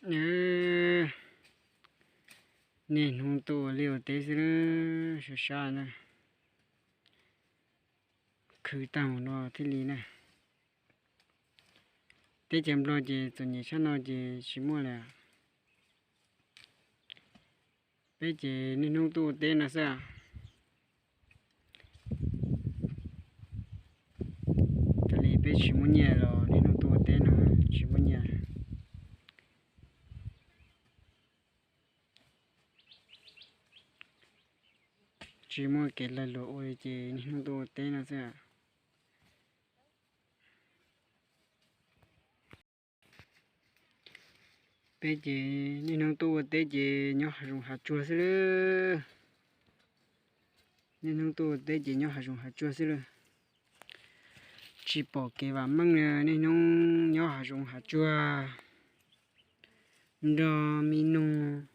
Niaj hnub tuaj ua liaj ua teb xwb na, sab sab na, khwv tag mus no thiaj li na. Teb chaws Nplog ces txom nyem tshaj no ces tsis muaj li. Peb ces niaj hnub tuaj ua teb no xwb. Thiaj li peb tsis muaj nyiaj los niaj hnub tuaj ua teb no tsis muaj nyiaj. Tsis muaj kev lag luam ua li ces niaj hnub tuaj ua teb no xwb. Peb ces niaj hnub tuaj ua teb ces nyob hav zoov hav tsuag xwb lawm. Niaj hnub tuaj ua teb ces nyob hav zoov hav tsuag xwb lawm. Tsis pom kev vam meej li, niaj hnub nyob hav zoov hav tsuag, nrog me noog,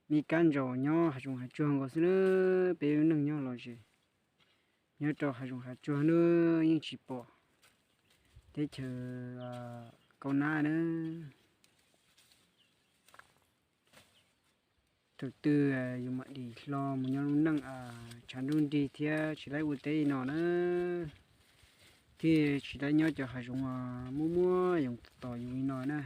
me kab ntsaum nyob hav zoov hav tsuag nkaus xwb lawm. Peb lub neej nyob los zem, nyob rau hav zoov hav tsuag na, yeej tsis pom teb chaws kaub nab na. Thaum twg yus mam dim hlo mus nyob lub neej tshav ntuj nrig thiab tsis laib ua teb li no na, thiaj tsis laib nyob cov hav zoov muaj muaj yoov tos yus li no na.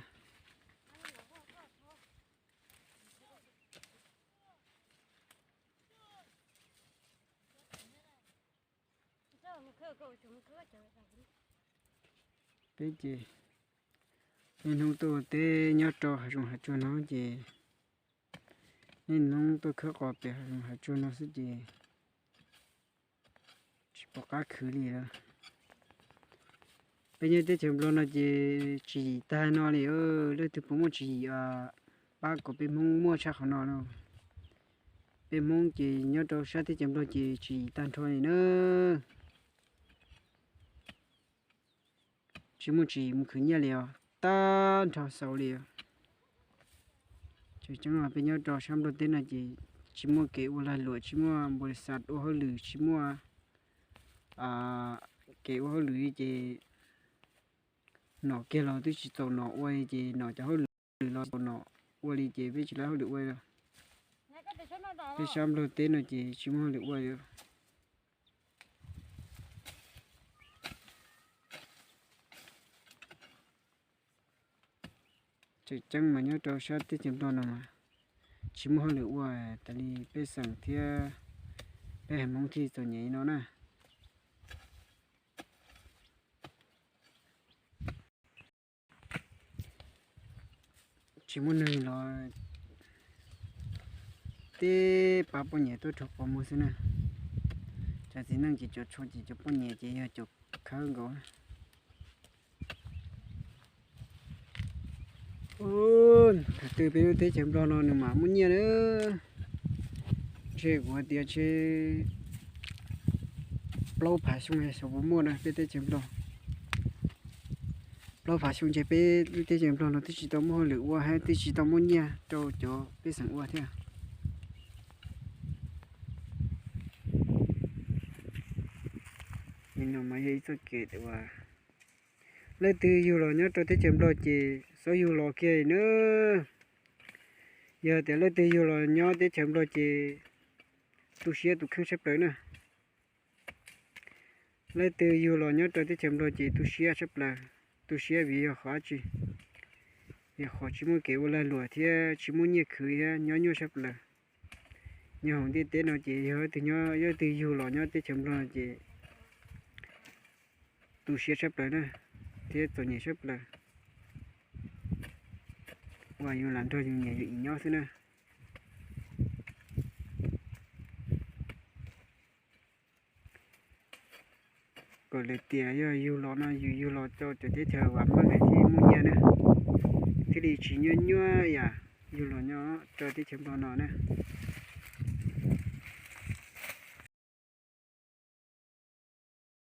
Peb ces niaj hnub tuaj ua teb nyob rau hav zoov hav tsuag no ces niaj hnub tuaj khawb qos pem hav zoov hav tsuag no xwb ces tsis pom qab khwv li lawm. Peb nyob teb chaws Nplog no ces tswv yim tag no li, leej twg puas muaj tswv yim pab kom peb Hmoob muaj tshaj qhov no no. Peb Hmoob ces nyob rau sab teb chaws Nplog ces tswv yim tag nrho li na. Tsis muaj tswv yim mus khwv nyiaj li os, tag nrho xaus li os. Tseem ceeb peb nyob rau sab Nplog teb no ces tsis muaj kev ua lag luam, tsis muaj npaus lis xas ua hauj lwm, tsis muaj kev ua hauj lwm li ces nom kiag los twb tsis txaus nom ua li ces nom cov hauj lwm los txaus nom ua li ces peb tsis laib hauj lwm ua li. Peb sab Nplog teb no ces tsis muaj hauj lwm ua li. Tseem ceeb mas nyob rau sab teb chaws Nplog no mas tsis muaj hauj lwm ua tas li pej xeem thiab peb haiv Hmoob thiaj txom nyem li no na. Tsis muaj neeg los teb pab poj niam tuaj rhaub qos muag xwb na. Cov txiv neej ces cov tshuav ces cov poj niam ces yog cov khawb nkaus. Thaum twg peb lub teb chaws Nplog no nws mam muaj nyiaj na. Ntshe kuv tias ntshe plaub phav xyoo xyov puas muaj na peb teb chaws Nplog. Plaub phav xyoo ntshe peb lub teb chaws Nplog no twb tsis tau muaj hauj lwm ua thiab twb tsis tau muaj nyiaj rau cov pej xeem ua thiab. Nim no mas yog ib txoj kev uas leej twg yug los nyob rau teb chaws Nplog ces txhob yug los kiag li na. Yog tias leej twg yug los nyob teb chaws Nplog ces tu siab tus kheej tshaj plaws na. Leej twg yug los nyob rau teb chaws Nplog ces tu siab tshaj plaws. Tu siab vim yog qhov dab tsi? Vim qhov tsis muaj kev ua lag luam thiab tsis muaj nyiaj khwv thiab nyob nyuaj tshaj plaws. Nyob hauv ntiaj teb no ces yog leej twg yug los nyob teb chaws Nplog no ces tu siab tshaj plaws na, thiab txom nyem tshaj plaws. Uas yus lam nrog yus niam yus txiv nyob xwb na. Kom lawv tias yog yug los no yus yug los rau cov teb chaws vam meej thiaj muaj nyiaj na, thiaj li tsis nyuaj nyuaj yam yug los nyob rau teb chaws Nplog no na.